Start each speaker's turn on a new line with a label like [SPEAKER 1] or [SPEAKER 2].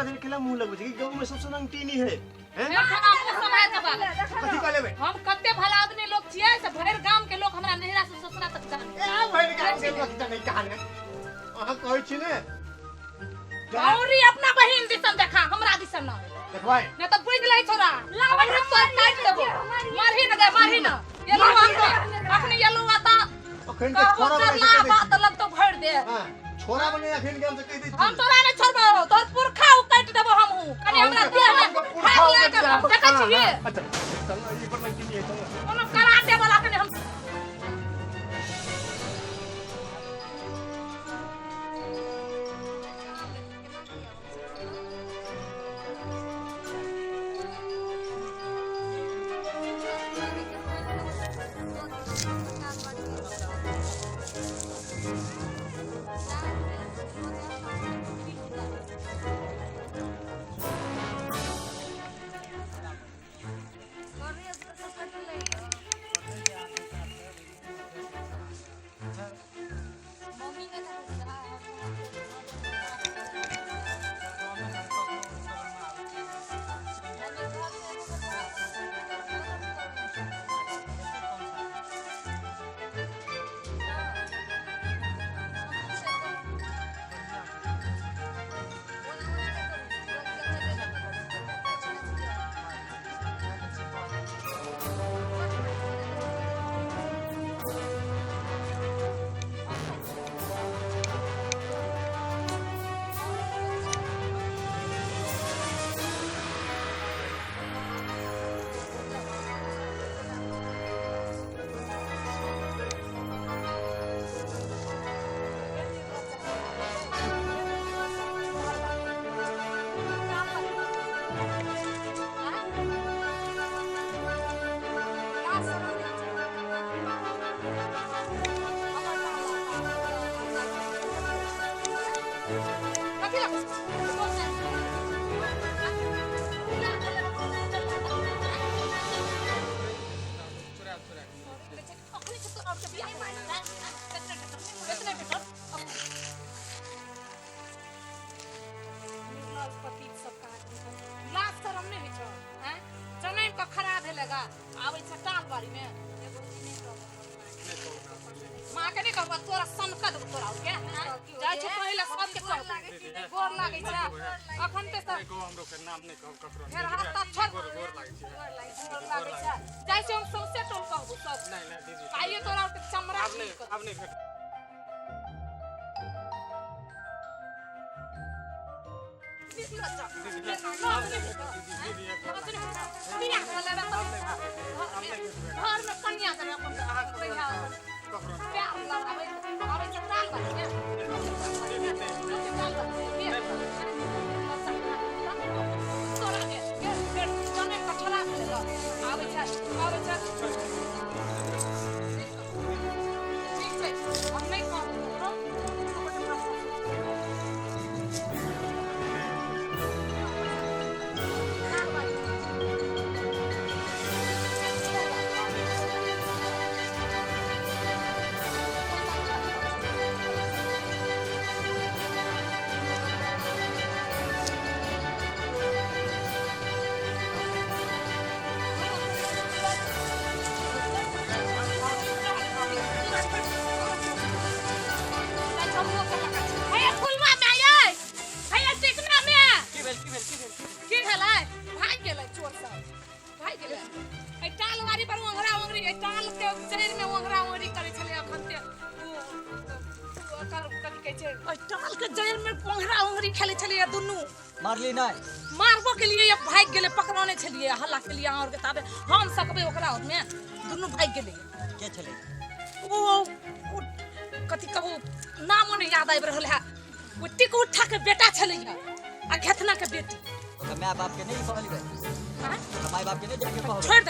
[SPEAKER 1] एकरा से केला मुंह लगबै छै कि गाँव में सबसे नंगटीनी है हैं?
[SPEAKER 2] एखन हम मुँह सम्हारि कऽ बाजब।
[SPEAKER 1] कथी कह लेबै
[SPEAKER 2] हम कते भला आदमी लोग छियै से भरि गाम के लोग हमरा नैहरा से ससुरा तक जाने
[SPEAKER 1] ए भरि गाम के लोक जानै कहाँ ने अहाँ कहै छी ने
[SPEAKER 2] औरी अपना बहिन दिसन देखा हमरा दिसन न
[SPEAKER 1] देखबै
[SPEAKER 2] नहीं तो बुझ ले छोरा अखने तोर काट देबो मारही न गे मारही न येलो आता अखने येलो आता
[SPEAKER 1] अखन के
[SPEAKER 2] कहबो
[SPEAKER 1] छोरा
[SPEAKER 2] कर
[SPEAKER 1] बने
[SPEAKER 2] ला
[SPEAKER 1] से कहि दै
[SPEAKER 2] बात
[SPEAKER 1] छी।
[SPEAKER 2] लग तो भर दे
[SPEAKER 1] हाँ छोरा बने अखन के हम से कहि दै
[SPEAKER 2] हम
[SPEAKER 1] छी
[SPEAKER 2] तोरा नहीं छोड़बो तोर पुरखा उ काट देबो हमहू कनी हमरा देह में
[SPEAKER 1] पुरखा
[SPEAKER 2] हाथ लगा
[SPEAKER 1] उकटि
[SPEAKER 2] के
[SPEAKER 1] जाओ।
[SPEAKER 2] देखै
[SPEAKER 1] हाँ,
[SPEAKER 2] छियै
[SPEAKER 1] हाँ, अच्छा चल ई पर लड़की नहीं है चल
[SPEAKER 2] कोनो कराटे वाला कनी हम लाज शरम नहि होइ छौ आँय चनैन कऽ खड़ा भेलेगा आबै छै टाल बाड़ी मे माँ के नहि कहबो तोरा सनका देबो तोरा के जाइ छै पहिले सबके कहबो गोर लागै छै अखन ते सब
[SPEAKER 3] हमरो के नाम नहि कहब ककरो
[SPEAKER 2] फेर हाथ ताथ छोड़
[SPEAKER 3] गोर गोर लागै छै
[SPEAKER 2] गोर लागै छै जाइ छै हम सौंसे टोल कहबो सब
[SPEAKER 3] नहि नहि दीदी
[SPEAKER 2] आइए तोरा के चमड़ा
[SPEAKER 3] आब नहि आब नहि भेट
[SPEAKER 2] घरमे कन्या देबै अपन प्यार लगाबै आबै छै टाल बाड़ी मे तोरा के जने कठरा आबै छै आबै छै ठीक छै हम नहि कहब ककरो। हैया फुलवा में आये हैया टिकना में
[SPEAKER 3] की भेल की भेल की भेल
[SPEAKER 2] की भेलै भागि गेलै चोर सब भागि गेलै एहि टाल वारी पर ओंघरा ओंघरी एहि टाल के जड़ि में ओंघरा ओंघरी करै छलै अखन ते ओ ओकर कथी कहै छै एहि टाल के जड़ि में ओंघरा ओंघरी खेलै छलैया दुनू
[SPEAKER 4] मारली नहि
[SPEAKER 2] मारबो के लिए भागि गेलै पकड़ने छलियै हल्ला के लिए और के ताबे हम सकबै ओकरा और में दुनू भागि गेलै
[SPEAKER 4] के छलै
[SPEAKER 2] ओ ओ कथी कहू नामो नहि याद आबि रहल है ओ टिकुठा के बेटा छलैया आ घेतना के बेटी
[SPEAKER 4] ओकर माय बाप के नहि कहलियै
[SPEAKER 2] आँय?
[SPEAKER 4] ओकर माय बाप के नहि जाके कहबै
[SPEAKER 2] छोड़ि